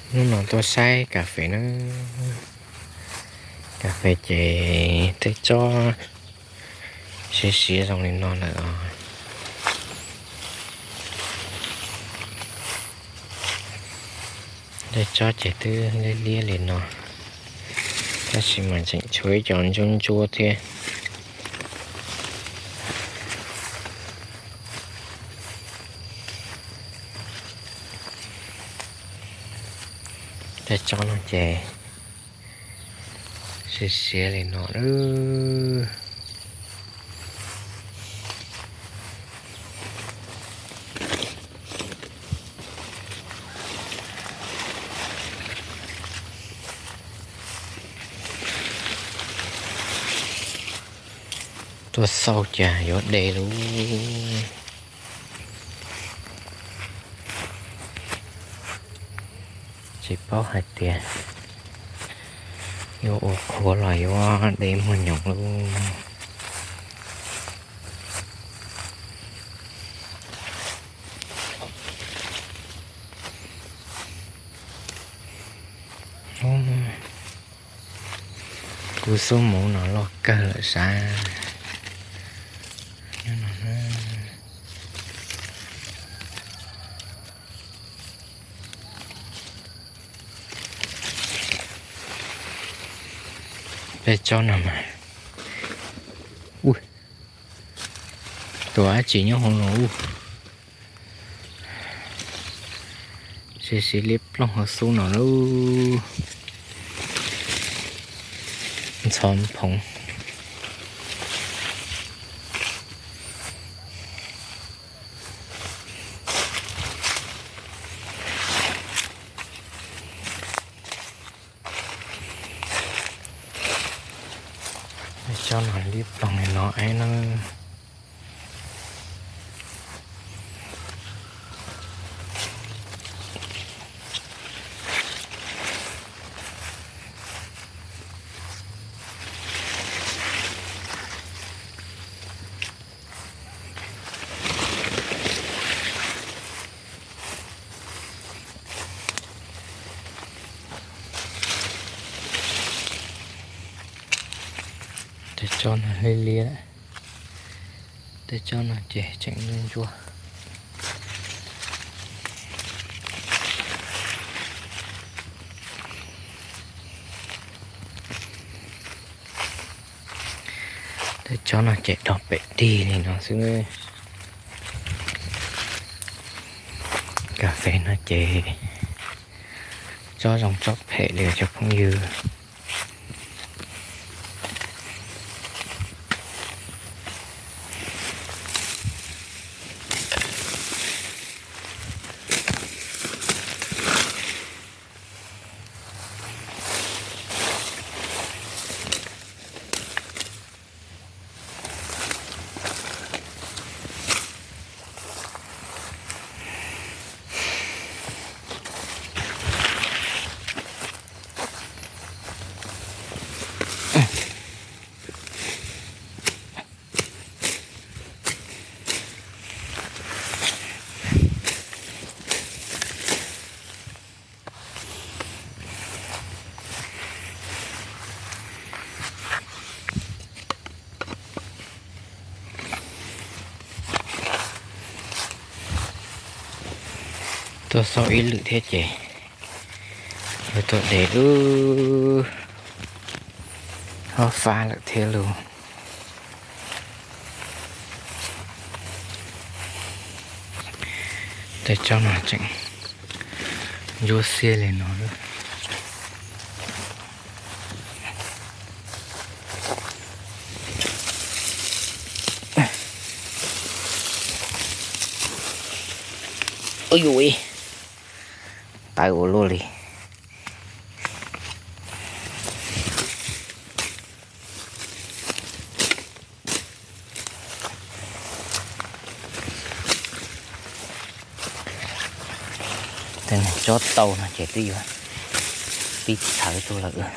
Hnub no tuaj saib kas fes na. Kas fes ces tej tsob siav siav zoo li no lawm os. Tej tsob ces twb liab liab li no, tab sis mas tseem tshuav ib co ntsuab ntsuab thiab. Tej tsob no ces siav siav li no. Tuaj xauj cas yuav de lauj. Tsis paub hais tias yuav ua qhuav los yuav de muag nyoos lauj. Kuv xub muv no loj kawg lawm sav. Peb tsob no mas, ua, tus dab tsi nyob hauv no ua. Siav siav liab ploog hauv xub no lauj. Ntxhov phoov. Tsob no liab ploog li no es na. Tej tsob no liab liab, tej tsob no ces tseem ntsuab ntsuab. Tej tsob no ces dog pem tig li no xwb. Kas fes no ces tsob zoo tsob phem li cov phooj ywg. Tuaj xauj ib lwm thiab ces yuav tuaj de lub hauv fab lawm thiab lauj. Tej tsob no tseem ntsuab xiab li no. Ub yuj, tawv ua luaj li. Tej tsob tau no ces twb yuav pib txhawv tuaj lawm.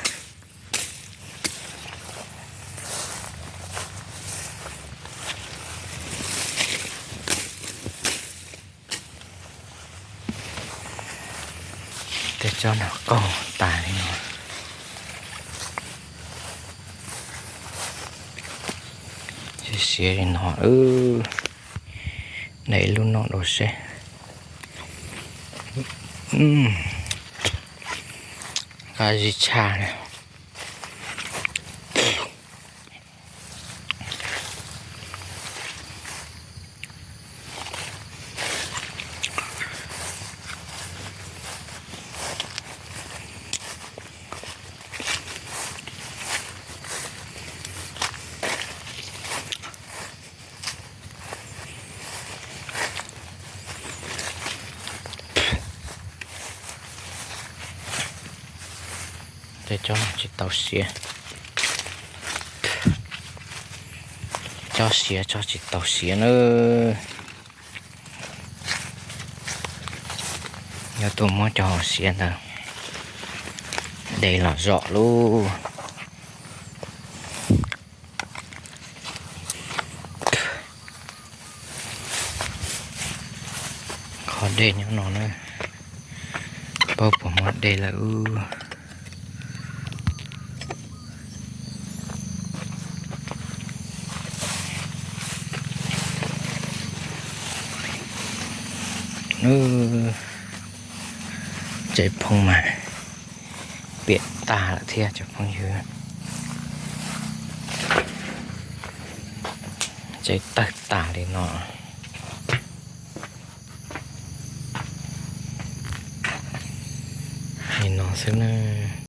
Tej tsob no qaug tas li no. Siav siav li no. Nqa ib lub noj dua seb. Qab zib tshaj li. Tej tsob tsis tau siav. Tsob siav tsob tsis tau siav na. Yuav tuaj muab cov hauv siav ntawd de los zom lub. Qhov dej nyob no na, paub puas muaj dej lawm. Tsev phoo mas piam tag lawm thiab cov phooj ywg. Tsev tawg tas li no. Li no xwb na.